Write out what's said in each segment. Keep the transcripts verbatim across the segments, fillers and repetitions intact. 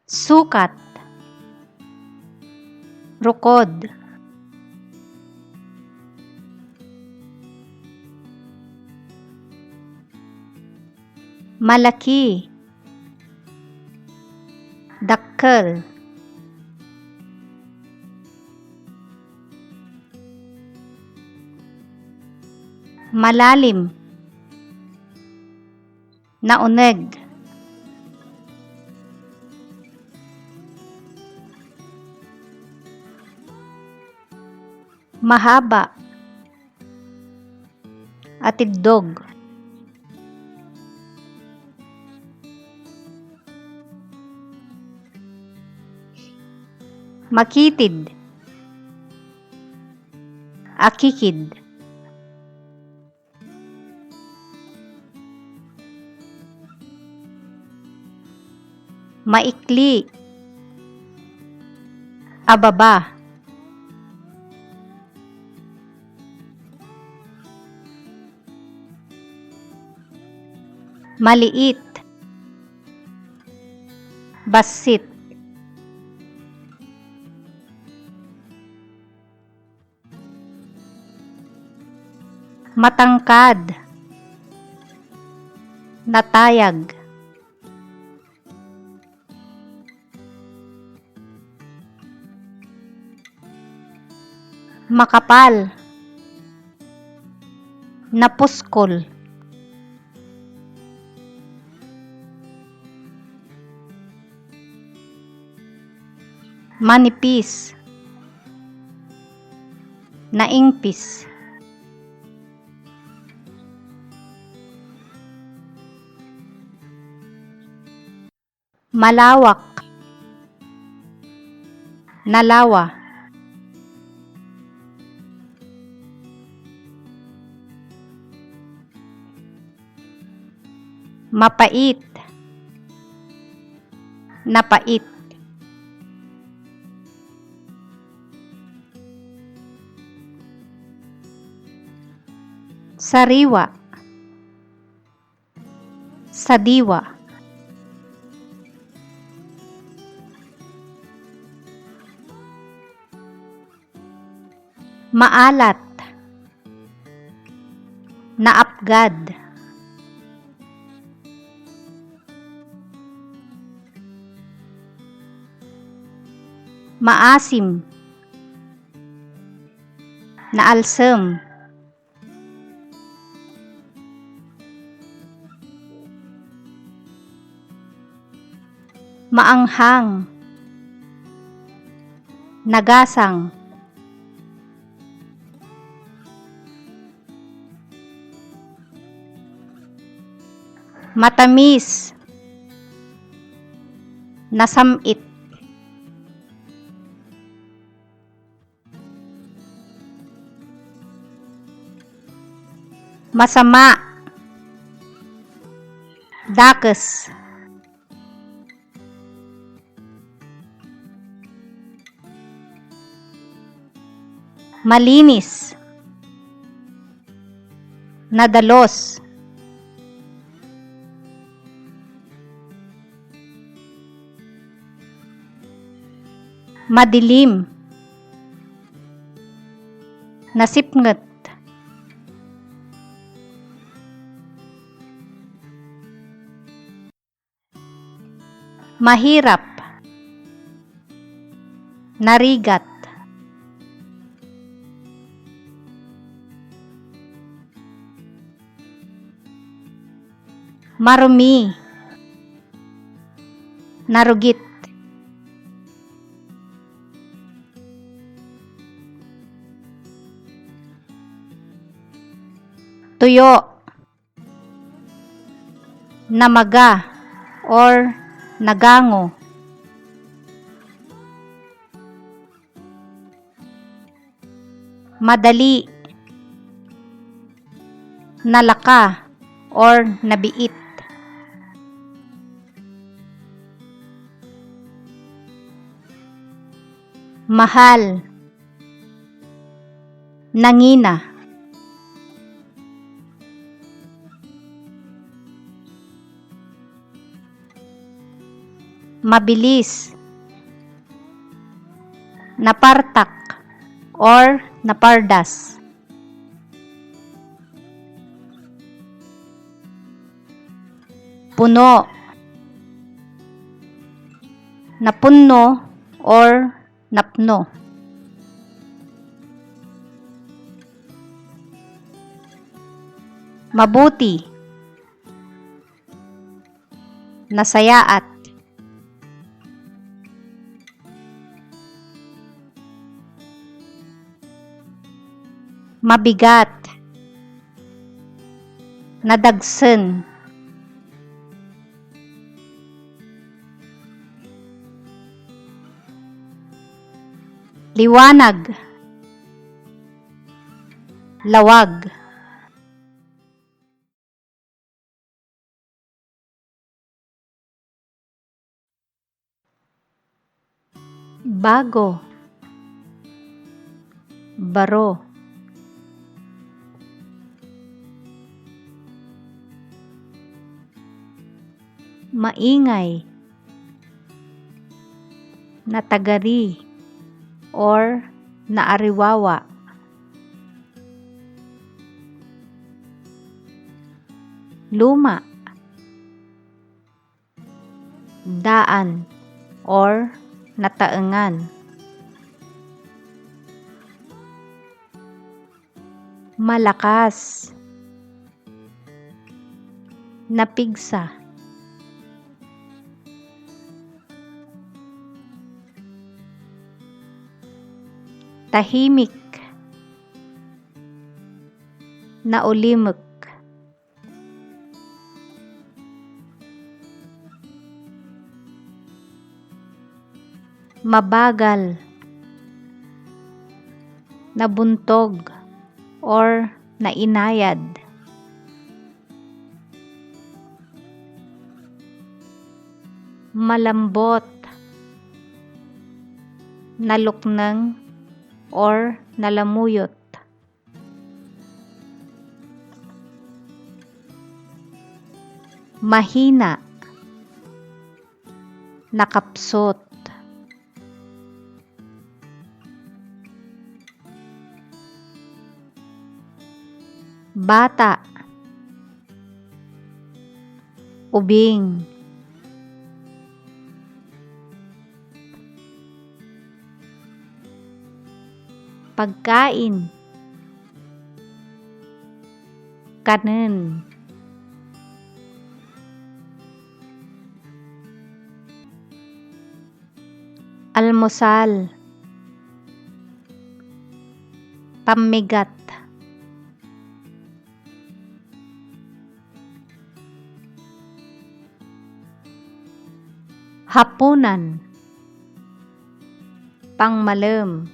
Sukat. Rukod. Malaki. Dakkel. Malalim. Nauneg. Mahaba. Atiddog. Makitid. Akikid. Maikli. Ababa. Maliit. Bassit. Matangkad. Natayag. Makapal. Napuskol. Manipis. Naingpis. Malawak. Nalawa. Mapait. Napait. Sariwa. Sadiwa. Maalat. Naapgad. Maasim. Naalsem. Maanghang. Nagasang. Matamis. Nasam-it. Masama. Dakes. Malinis. Nadalos. Madilim. Nasipnget. Mahirap. Narigat. Marumi. Narugit. Tuyo. Namaga or nagango. Madali. Nalaka or nabiit. Mahal. Nangina. Mabilis. Napartak or napardas. Puno. Napunno or napno. Mabuti. Nasayaat. Mabigat. Nadagsen. Liwanag. Lawag. Bago. Baro. Maingay. Natagari or naariwawa. Luma. Daan or nataengan. Malakas. Napigsa. Tahimik. Naulimek. Mabagal. Nabuntog or nainayad. Malambot. Nalukneng or nalamuyot. Mahina. Nakapsut. Bata. Ubing. Pagkain. Kanen. Almusal. Pammigat. Hapunan. Pangmalem.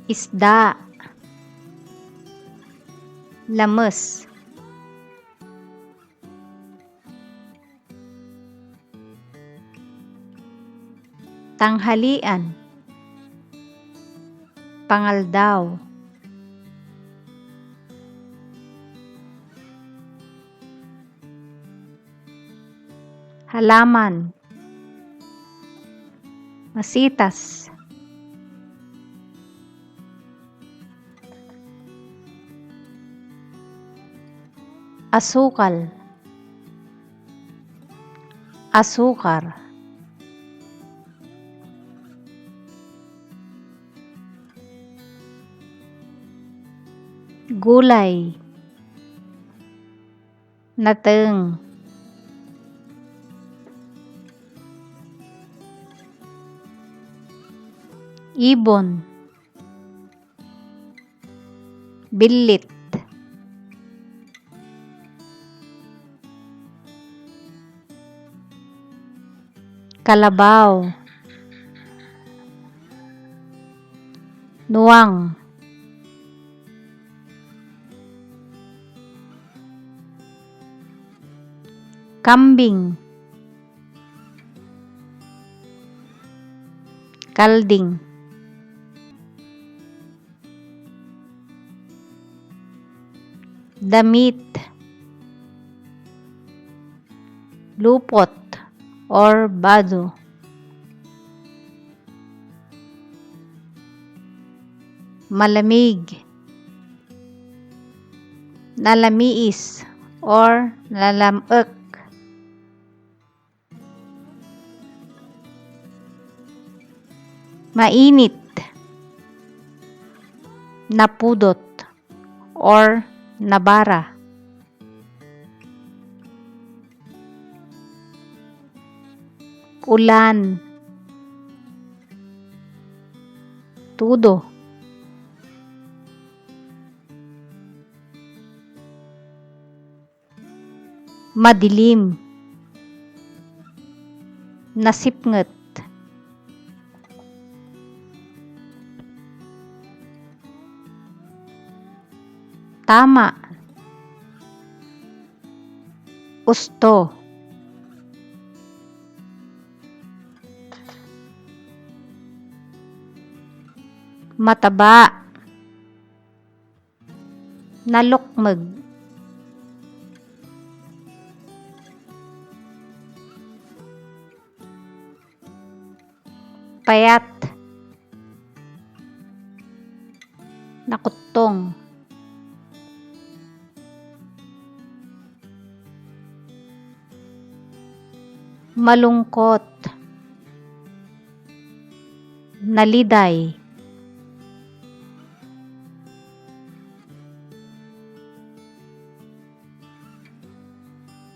Isda. Lames. Tanghalian. Pangaldaw. Halaman. Masitas. Asukal. Asukar. Gulay. Nateng. Ibon. Billit. Kalabaw. Nuang. Kambing. Kalding. Damit. Lupot or bado. Malamig. Nalamiis or nalam-ek. Mainit. Napudot or nabara. Ulan. Tudo. Madilim. Nasipnget. Tama. Usto. Mataba. Nalukmeg. Payat. Nakuttong. Malungkot. Naliday.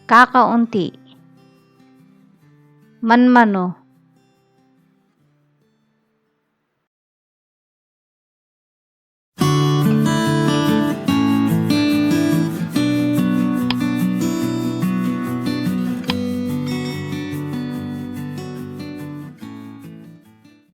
Kakaunti. Manmano.